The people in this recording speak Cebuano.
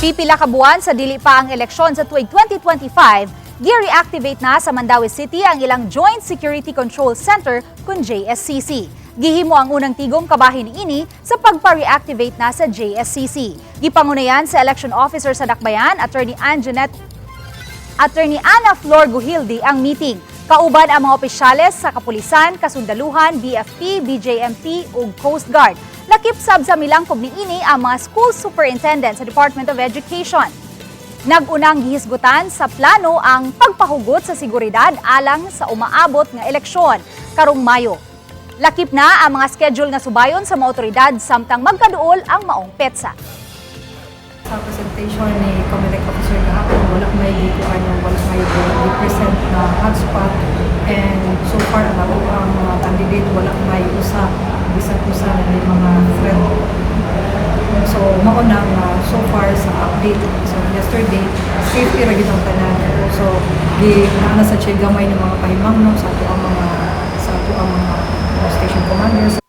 Pipila ka buwan sa dili pa ang eleksyon sa tuig 2025, gi-reactivate na sa Mandaue City ang ilang Joint Security Control Center kun JSCC. Gihimo ang unang tigom kabahin ini sa pagpa-reactivate na sa JSCC. Gipangunayan sa election officer sa Dakbayan, Attorney Ana Flor Gujilde ang meeting. Kauban ang mga opisyales sa kapulisan, kasundaluhan, BFP, BJMP ug Coast Guard. Lakip sab sa milangkob niini ang mga school superintendent sa Department of Education. Nag-unang gihisgutan sa plano ang pagpahugot sa seguridad alang sa umaabot nga eleksyon karong Mayo. Lakip na ang mga schedule nga subayon sa mga otoridad samtang magkaduol ang maong petsa. Sa presentation ni Comelec officer kahapon, wala may ano, wala may present na hotspot and so far ang ato ang mga candidate, wala may usa, bisan usa na may mga threat. So mao na nga so far sa update. So yesterday, safety ra gyud ang tanan. So gi naa na sa siya gamay ng mga pahimangno sa ato ang mga station commanders.